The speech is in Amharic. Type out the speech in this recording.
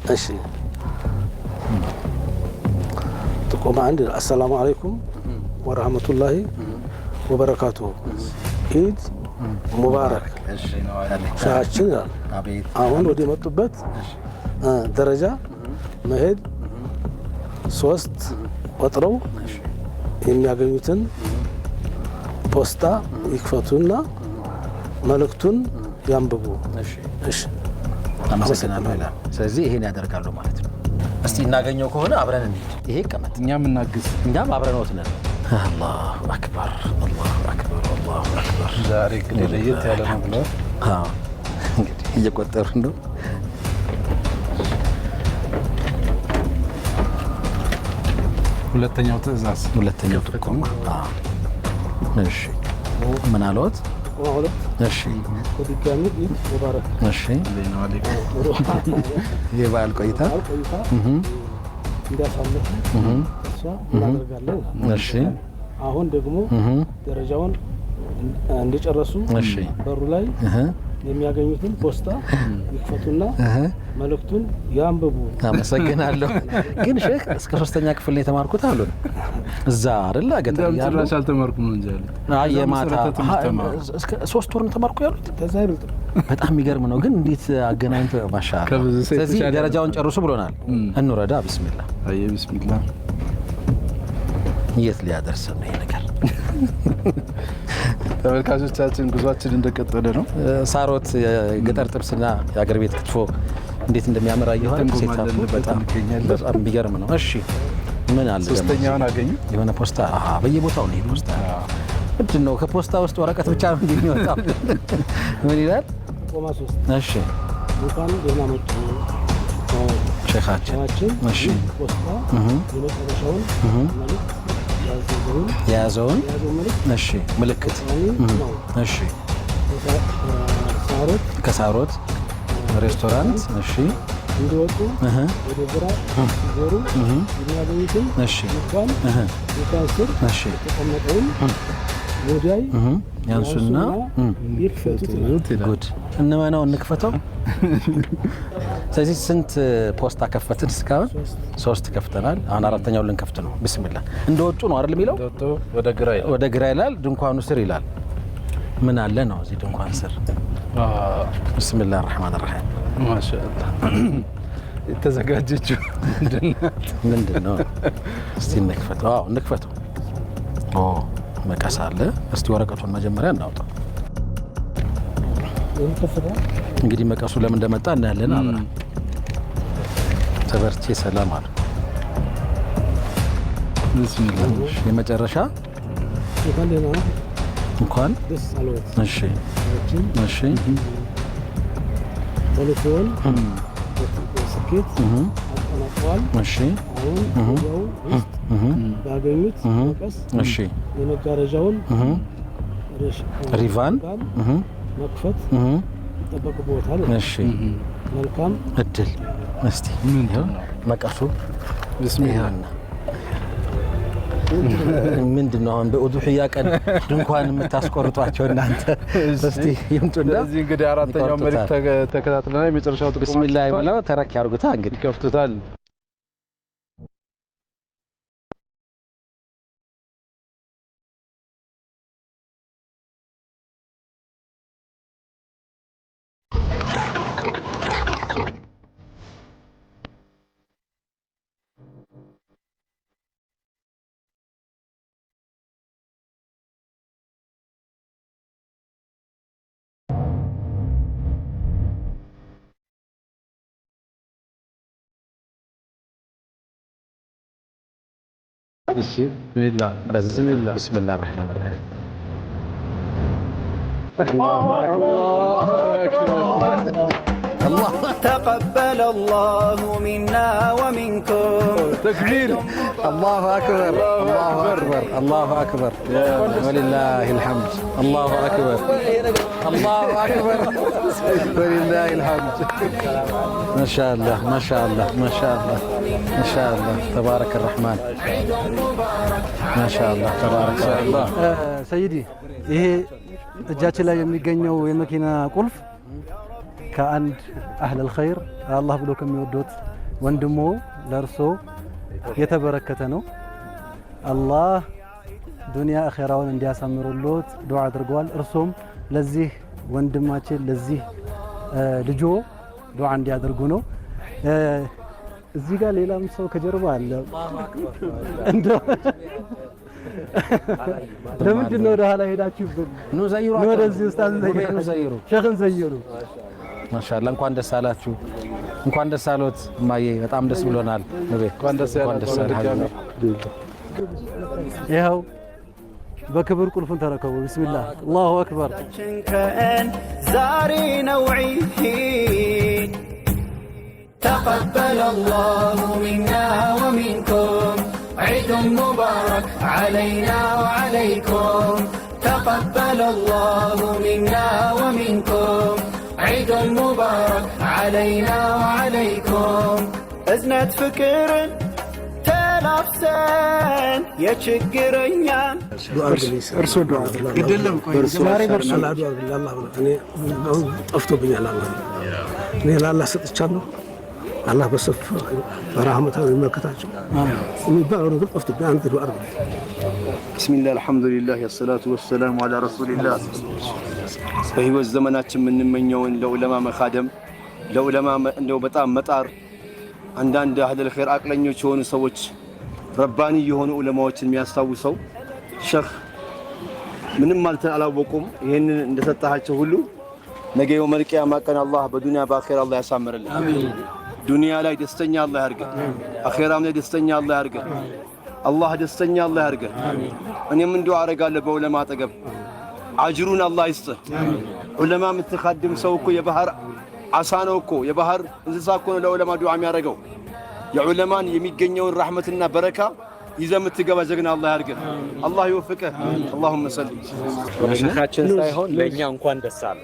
እሺ፣ ጥቆማ 1፣ السلام عليكم ورحمة الله وبركاته፣ ኢድ ሙባረክ ሻችን ይላል። አሁን ወደ መጡበት ደረጃ መሄድ 3 ቆጥረው የሚያገኙትን ፖስታ ይክፈቱና መልእክቱን ያንብቡ። እሺ፣ አመሰግናለሁ ይላል። ስለዚህ ይሄን ያደርጋሉ ማለት ነው። እስቲ እናገኘው ከሆነ አብረን እንሂድ። ይሄ ይቀመጥ፣ እኛም እናግዝ። እኛም አብረን ነን። الله أكبر፣ الله أكبر፣ الله أكبر። ዛሬ እንግዲህ ለየት ያለ ነው ብለዋል። አዎ፣ እንግዲህ እየቆጠሩ ነው። ሁለተኛው ትዕዛዝ። ሁለተኛው ጥቆማ። አዎ። እሺ፣ ምን አለዎት? ጥቆማ 2፣ በድጋሚ ኢድ ሙባረክ። የበዓል ቆይታ በዓል ቆይታ እንዲያሳልፉ ተስፋ እናደርጋለን። አሁን ደግሞ ደረጃውን እንደጨረሱ በሩ ላይ የሚያገኙትን ፖስታ ይክፈቱና መልእክቱን ያንብቡ። አመሰግናለሁ። ግን ሼክ እስከ ሶስተኛ ክፍል ነው የተማርኩት አሉን። እዛ አይደለ ገጠር እንደውም እያሉ ጭራሽ አልተማርኩም ነው እንጂ ያሉት። አይ የማታ መሰረተ ትምህርት ተማሩ። እስከ 3 ወር ነው ተማርኩ ያሉት። ከዛ አይበልጥም። በጣም የሚገርም ነው። ግን እንዴት አገናኝቶ ማሻአላ። ከብዙ ሰው ስለዚህ የተሻለ ደረጃውን ጨርሱ ብሎናል። እንውረዳ። ቢስሚላ። አየ ቢስሚላ። የት ሊያደርሰን ነው ይሄ ነገር? ተመልካቾቻችን ጉዟችን እንደቀጠለ ነው። ሳሮት የገጠር ጥብስና የአገር ቤት ክትፎ እንዴት እንደሚያምር አየኋል። ተንጎማለንበት setup ኡ በጣም እንገኛለን። በጣም የሚገርም ነው። እሺ፣ ምን አለ ደግሞ? ሶስተኛውን አገኙ። የሆነ ፖስታ፣ አሃ፣ በየቦታው ነው ይሄ ፖስታ። ምንድን ነው? ከፖስታ ውስጥ ወረቀት ብቻ ነው እንዲህ የሚወጣው? ምን ይላል? ጥቆማ 3፣ እንኳን ደህና መጡ ሼኻችን። ሼኻችን። ይህ ፖስታ የመጨረሻውን መልእክት ያዘዘውን የያዘውን የያዘው መልእክት ምልክት ጠቃሚ ነው። ሳሮት ከሳሮት ሬስቶራንት እንዲወጡ ወደ ግራ ሲዞሩ የሚያገኙትን ድንኳን ድንኳን ስር የተቀመጠውን ሙዳይ ያንሱና ይክፈቱት ይላል። ጉድ፣ እንመነው፣ እንክፈተው። ስለዚህ ስንት ፖስታ ከፈትን እስካሁን? ሶስት ከፍተናል። አሁን አራተኛውን ልንከፍት ነው። ብስሚላ። እንደወጡ ነው አይደል የሚለው? እንደወጡ ወደ ግራ ይላል። ወደ ግራ ይላል። ድንኳኑ ስር ይላል። ምን አለ ነው እዚህ ድንኳን ስር? بسم الله الرحمن الرحيم። ማሻአላህ፣ የተዘጋጀችው ምንድን ናት? ምንድን ነው? እስቲ እንክፈተው። አዎ፣ እንክፈተው። ኦ፣ መቀስ አለ። እስቲ ወረቀቱን መጀመሪያ እናውጣ። እንግዲህ መቀሱ ለምን እንደመጣ እናያለን አብረን። ተበርቼ ሰላም አሉ። ብስሚላ። የመጨረሻ እንኳን ደህና እንኳን ደስ አለዎት። ችን ተልእኮውን በስኬት አጠናቀዋል። አሁን ወዲያው ውስጥ ባገኙት መቀስ የመጋረጃውን ሪቫን መክፈት ይጠበቅብዎታል። መልካም እድል። እስቲ መቀሱ ብስሚላ። ይኸውና። ምንድን ነው አሁን በኡዱሕያ ቀን ድንኳን የምታስቆርጧቸው እናንተ? እስቲ ይምጡና ስለዚህ እንግዲህ አራተኛው መልእክት ተከታትለናል። የመጨረሻው ጥቆማ ብስሚላህ ብለው ተረክ ያርጉታ እንግዲህ። ይከፍቱታል። እሺ፣ ቢስሚላ ቢስሚላ። بسم الله الرحمن الرحيم። تقبل الله منا ومنكم. ተክቢር። الله أكبر، الله أكبر، الله أكبر، ولله الحمد። الله أكبر، الله أكبر، ولله الحمد። ማሻአላህ፣ ማሻአላህ፣ ማሻአላህ፣ ማሻአላህ፣ تبارك الرحمن። ማሻአላህ፣ تبارك الرحمن። ሰይዲ፣ ይሄ እጃችን ላይ የሚገኘው የመኪና ቁልፍ ከአንድ أهل الخير፣ አላህ ብሎ ከሚወዱት ወንድሞ ለእርሶ የተበረከተ ነው። አላህ ዱንያ አኼራውን እንዲያሳምሩሎት ዱዓ አድርገዋል። እርሶም ለዚህ ወንድማችን ለዚህ ልጆ ዱዓ እንዲያደርጉ ነው። እዚህ ጋር ሌላም ሰው ከጀርባ አለ። እንደው ለምንድን ነው ወደ ኋላ ሄዳችሁብን? ኑ ዘይሩ፣ ኑ ወደዚህ ኡስታዝ ኑ ዘይሩ። ሸኽን ዘይሩ። ማሻአላ፣ እንኳን ደስ አላችሁ፣ እንኳን ደስ አሎት እማዬ፣ በጣም ደስ ብሎናል። ንቤ እንኳን ደስ ያላችሁ በድጋሚ። ይኸው በክብር ቁልፉን ተረከቡ። ቢስሚላህ፣ አላሁ አክበር። ቀን ዛሬ ነው ዒድ። تقبل الله منا ومنكم، عيد مبارك علينا وعليكم. تقبل الله منا ومنكم، عيد مبارك علينا وعليكم. እዝነት ፍቅርን ተላብሰን የችግረኛን እርሶ ዱዓ ግድለም። ዛሬ በርሶ ዱዓ አድርግልህ። አላህ ብለህ እኔ አሁን ጠፍቶብኛል። አላህ እኔ ለአላህ ሰጥቻለሁ። አላህ በሰፍ በራህመታ ይመለከታቸው የሚባለው ነገር ጠፍቶብኛል። አንተ ዱዓ አድርግልኝ። ብስሚላህ፣ አልሐምዱሊላህ፣ ወሰላቱ ወሰላሙ አላ ረሱሊላህ። በህይወት ዘመናችን የምንመኘውን ለዑለማ መካደም፣ ለዑለማ እንደው በጣም መጣር፣ አንዳንድ አህለል ኸይር አቅለኞች የሆኑ ሰዎች፣ ረባኒ የሆኑ ዑለማዎችን የሚያስታውሰው ሸህ ምንም አላወቁም። ይህንን እንደሰጣቸው ሁሉ ነገ የውመል ቂያማ ቀን አላህ በዱንያ በአኼራ አላህ ያሳምርልን። ዱንያ ላይ ደስተኛ አላህ ያርገን፣ አኼራም ላይ ደስተኛ አላህ ያርገን። አላህ ደስተኛ አላህ ያርገን። እኔም እንዲሁ አረጋለሁ በዑለማ አጠገብ አጅሩን አላህ ይስጥህ። ዑለማ የምትካድም ሰው እኮ የባህር አሳ ነው እኮ፣ የባህር እንስሳ እኮ ነው ለዑለማ ዱዓ የሚያደርገው። የዑለማን የሚገኘውን ረሕመትና በረካ ይዘህ የምትገባ ጀግና አላህ ያድርግህ። አላህ ይወፍቅህ። اللهم صل ለሸኻችን ሳይሆን ለእኛ እንኳን ደስ አለ።